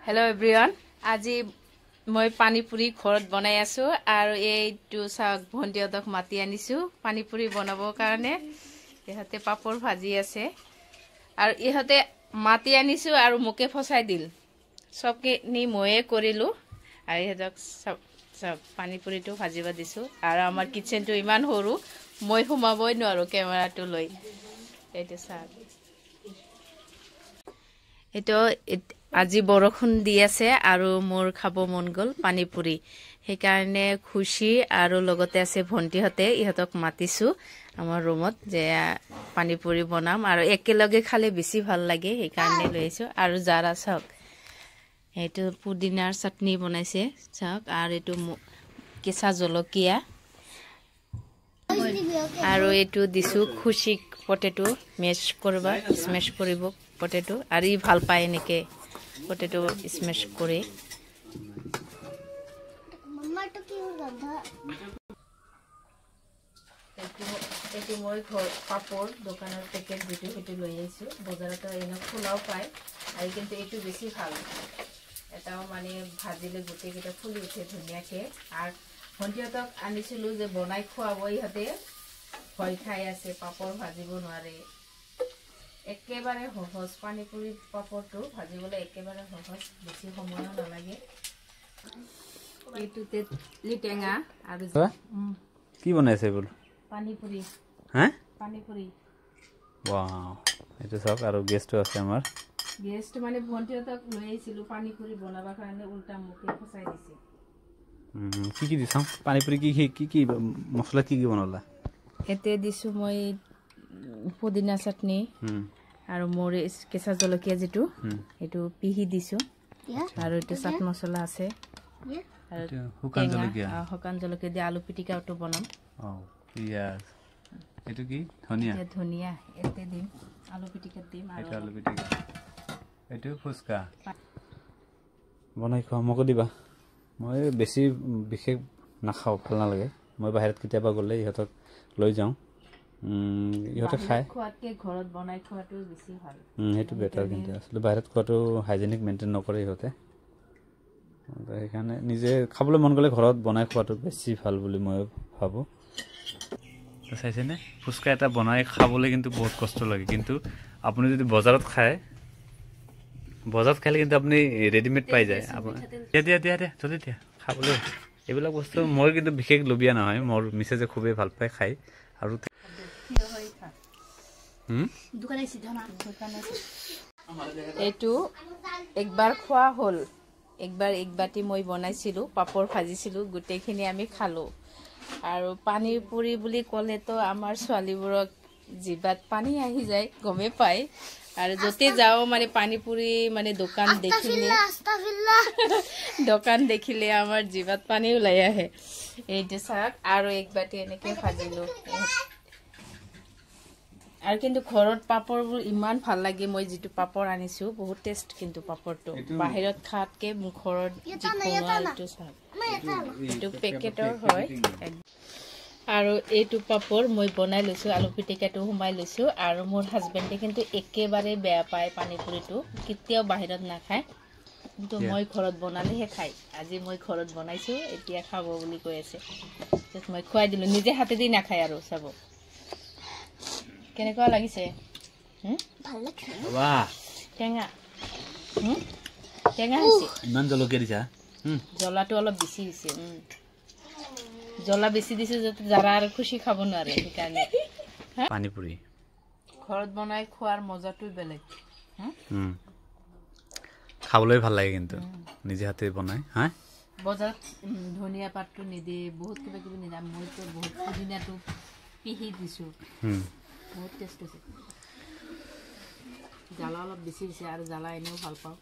Hello' everyone, আজি মই পানীপুৰি ঘৰত বনাই আছোঁ আৰু এইটো চাওক, ভণ্টিহঁতক মাতি আনিছোঁ পানীপুৰি বনাবৰ কাৰণে। ইহঁতে পাপৰ ভাজি আছে আৰু ইহঁতে মাতি আনিছোঁ আৰু মোকে ফচাই দিল, চবখিনি ময়ে কৰিলোঁ। আৰু ইহঁতক চব চব পানীপুৰিটো ভাজিব দিছোঁ। আৰু আমাৰ কিটচেনটো ইমান সৰু, মই সোমাবই নোৱাৰোঁ কেমেৰাটো লৈ। এইটো চাওক, এইটো আজি বৰষুণ দি আছে আৰু মোৰ খাব মন গ'ল পানীপুৰি, সেইকাৰণে খুচি আৰু লগতে আছে ভণ্টিহঁতে, ইহঁতক মাতিছোঁ আমাৰ ৰুমত যে পানীপুৰি বনাম আৰু একেলগে খালে বেছি ভাল লাগে, সেইকাৰণে লৈ আহিছোঁ। আৰু জাৰা চাওক, এইটো পুদিনাৰ চাটনি বনাইছে চাওক, আৰু এইটো কেঁচা জলকীয়া, আৰু এইটো দিছোঁ খুচিক পটেটো মেচ কৰিব, স্মেচ কৰিব পটেটো, আৰু ই ভাল পায় এনেকৈ পটেটো স্মেচ কৰি। এইটো মই ঘৰ পাপৰ দোকানৰ পেকেট যিটো সেইটো লৈ আহিছোঁ, বজাৰতো এনে খোলাও পায় আৰু কিন্তু এইটো বেছি ভাল, এটাও মানে ভাজিলে গোটেইকেইটা ফুলি উঠে ধুনীয়াকৈ। আৰু ভণ্টিহঁতক আনিছিলোঁ যে বনাই খুৱাব, ইহঁতে ভয় খাই আছে, পাপৰ ভাজিব নোৱাৰে। একেবাৰে সহজ পানীপুৰি পাপৰটো ভাজিবলৈ, একেবাৰে সহজ, বেছি সময়ো নালাগে। এইটো তেতলি টেঙা আৰু কি বনাইছে এইবোৰ? পানীপুৰি। হা, পানীপুৰি। ৱাও, এইটো চাওক। আৰু গেছটো আছে আমাৰ। গেছটো মানে ভণ্টিহঁতক লৈ আহিছিলোঁ পানীপুৰি বনাবৰ কাৰণে, উল্টা মোকে ফচাই দিছে। কি কি দিছা পানীপুৰি? কি কি কি মছলা কি কি বনালা? ইয়াতে দিছোঁ মই পুদিনা চাটনি আৰু মোৰ কেঁচা জলকীয়া যিটো সেইটো পিহি দিছোঁ, আৰু এইটো চাট মছলা আছে, আৰু শুকান জলকীয়া, শুকান জলকীয়া দি আলু পিটিকাটো বনাম। পিঁয়াজ, এইটো কি ধনিয়া? ধনিয়া ইয়াতে দিম, আলু পিটিকাত দিম। আৰু আলু পিটিকা, এইটো ফুচকা বনাই খোৱা, মোকো দিবা। মই বেছি বিশেষ নাখাওঁ, ভাল নালাগে। মই বাহিৰত কেতিয়াবা গ'লে ইহঁতক লৈ যাওঁ, ইহঁতে খায়। ঘৰত বনাই খোৱাটো বেছি ভাল, সেইটো বেটাৰ। কিন্তু আচলতে বাহিৰত খোৱাটো হাইজেনিক মেইনটেইন নকৰে ইহঁতে, সেইকাৰণে নিজে খাবলৈ মন গ'লে ঘৰত বনাই খোৱাটো বেছি ভাল বুলি মই ভাবোঁ। চাইছেনে, ফুচকা এটা বনাই খাবলৈ কিন্তু বহুত কষ্ট লাগে, কিন্তু আপুনি যদি বজাৰত খায়, বজাৰত খালে কিন্তু আপুনি ৰেডিমেড পাই যায়। দিয়া দিয়া দিয়া দিয়া, জলদি দিয়া খাবলৈ। এইবিলাক বস্তু মই কিন্তু বিশেষ লবীয়া নহয়, মোৰ মিছেজে খুবেই ভাল পায় খাই। আৰু এইটো একবাৰ খোৱা হ'ল, একবাৰ এক বাতি মই বনাইছিলোঁ, পাপৰ ভাজিছিলোঁ, গোটেইখিনি আমি খালোঁ। আৰু পানীপুৰি বুলি ক'লেতো আমাৰ ছোৱালীবোৰক জিভাত পানী আহি যায়, গমেই পায়। আৰু য'তে যাওঁ মানে পানীপুৰি মানে দোকান দেখিলে, দোকান দেখিলে আমাৰ জিভাত পানী ওলাই আহে। এইটো চাওক, আৰু এক বাতি এনেকৈ ভাজিলোঁ। আৰু কিন্তু ঘৰত পাপৰবোৰ ইমান ভাল লাগে, মই যিটো পাপৰ আনিছোঁ বহুত টেষ্ট, কিন্তু পাপৰটো বাহিৰত খোৱাতকৈ ঘৰত যি বনোৱা এইটো চাওক, এইটো পেকেটৰ হয়। আৰু এইটো পাপৰ মই বনাই লৈছোঁ, আলু পিটিকাটো সোমাই লৈছোঁ। আৰু মোৰ হাজবেণ্ডে কিন্তু একেবাৰে বেয়া পায় পানীপুৰিটো, কেতিয়াও বাহিৰত নাখায়, কিন্তু মই ঘৰত বনালেহে খায়। আজি মই ঘৰত বনাইছোঁ, এতিয়া খাব বুলি কৈ আছে, মই খুৱাই দিলোঁ, নিজে হাতেদি নাখায়। আৰু চাব কেনেকুৱা লাগিছে, টেঙা টেঙা হৈছে, ইমান জলকীয়া দিছা, জ্বলাটো অলপ বেছি হৈছে, জ্বলা বেছি দিছে যাতে যাৰা আৰু খুচি খাব নোৱাৰে, সেইকাৰণে পানীপুৰি ঘৰত বনাই খোৱাৰ মজাটো বেলেগ, খাবলৈ ভাল লাগে কিন্তু নিজে হাতে বনাই। হা, বজাৰত ধনিয়া পাতটো নিদিয়ে, বহুত কিবা কিবি নিদিয়ে, মইতো বহুত পুদিনাটো পিহি দিছোঁ, বহুত টেষ্ট হৈছে। জ্বালা অলপ বেছি দিছে আৰু জ্বালা এনেও ভাল পাওঁ।